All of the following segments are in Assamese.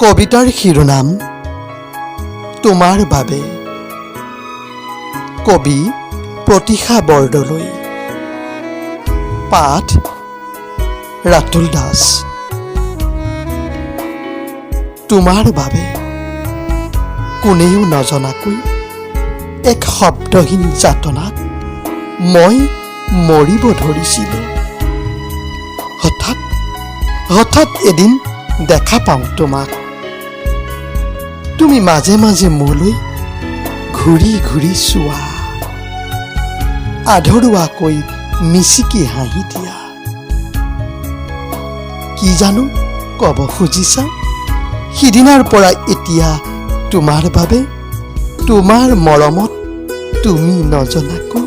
কবিতাৰ শিৰোনাম তোমাৰ বাবে। কবি প্ৰতিশা বৰদলৈ। পাঠ ৰাতুল দাস। তোমাৰ বাবে কোনেও নজনাকৈ এক শব্দহীন যাতনাত মই মৰিব ধৰিছিলো। হঠাৎ হঠাৎ এদিন দেখা পাওঁ তোমাক। তুমি মাজে মাজে মোলৈ ঘূৰি ঘূৰি চোৱা, আধৰুৱাকৈ মিচিকি হাঁহি দিয়া। কি জানো ক'ব খুজিছা? সিদিনাৰ পৰা এতিয়া তোমাৰ বাবে, তোমাৰ মৰমত তুমি নজনাকৈ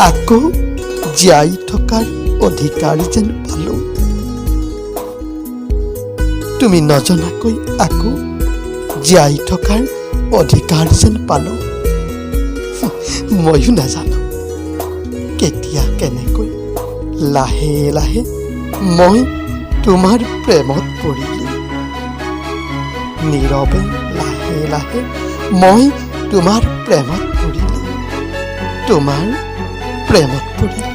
আকৌ জীয়াই থকাৰ অধিকাৰ যেন পালো। তুমি নজনাকৈ আকৌ জীয়াই থকাৰ অধিকাৰ যেন পালো। ময়ো নাজানো কেতিয়া কেনেকৈ লাহে লাহে মই তোমাৰ প্ৰেমত পৰিলো। নীৰৱে লাহে লাহে মই তোমাৰ প্ৰেমত পৰিলো, তোমাৰ প্ৰেমত পৰিলো।